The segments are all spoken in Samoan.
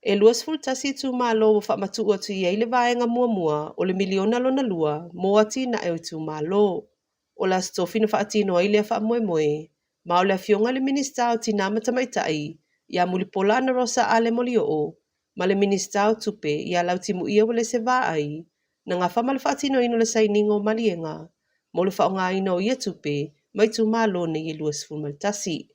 E 21 itumalo ua faamatuu atu i ai le vaega muamua o le miliona lona lua mo atinae o itumalo. O le Aso Tofi na faatino ai lea faamoemoe, ma o le Afioga i le Minisita o Tina ma Tamaitai ia Mulipola Anarosa Ale Molioo ma le Minisita o Tupe ia Lautimuia Uelese Vaai na gafa ma le faatinoina o le sainiga o maliega mo le faaaogaina o ia tupe ma itumalo nei e 21.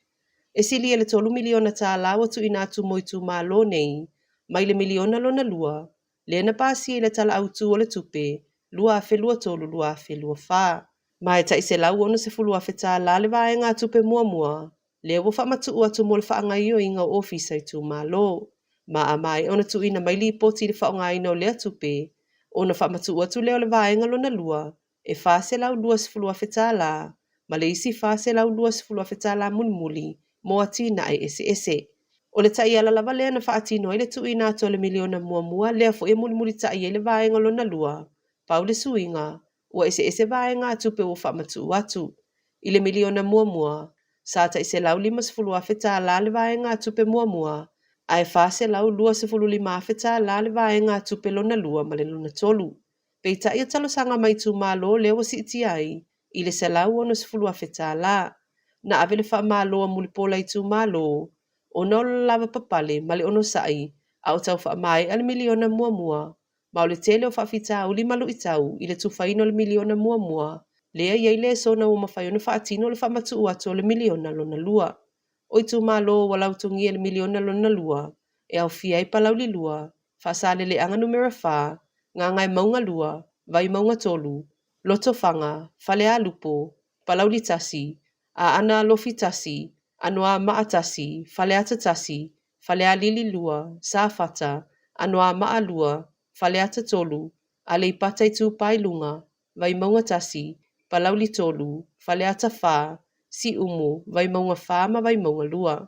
E silia i le $3 miliona tala ua tuuina atu mo itumalo nei mai le miliona lona lua lea na pasia i le Tala Autu o le Tupe 2023/2024. Ma e tai $160,000 le vaegatupe muamua lea ua faamatuu atu mo le faagaoioiga o ofisa itumalo. Ma a maea ona tuuina mai lipoti i le faaaogaina o lea tupe, ona faamatuu atu lea o le vaega lona lua e $420,000 ma le isi $420,000 mulimuli mo atinae eseese. O le taiala lava lea na faatino ai le tuuina atu o le miliona muamua lea foi e mulimulitai ai le vaega lona lua, pau le suiga, ua eseese vaegatupe ua faamatuu atu. I le miliona muamua, sa tai $150,000 le vaegatupe muamua, ae $425,000 le vaegatupe lona lua ma le lona tolu. Peitai o talosaga mai itumalo lea ua siitia ai i le $160,000. Na ave le faamalo a Mulipola i itumalo ona o le lavapapale ma le onosai a o tau faamaea le miliona muamua, ma o le tele o faafitauli ma luitau i le tufaina o le miliona muamua lea i ai lesona ua mafai ona faatino le faamatuu atu o le miliona lona lua. O itumalo ua lautogia i le miliona lona lua e aofia ai Palauli 2, Faasaleleaga Numera 4, Gagaemauga 2, Vaimauga 3, Lotofaga, Falealupo, Palauli 1, Aana Alofi 1, Anoamaa 1, Faleata 1, Falealili 2, Safata, Anoamaa 2, Faleata 3, Aleipata Itupa i Luga, Vaimauga 1, Palauli 3, Faleata 4, Siumu, Vaimauga 4 ma Vaimauga 2.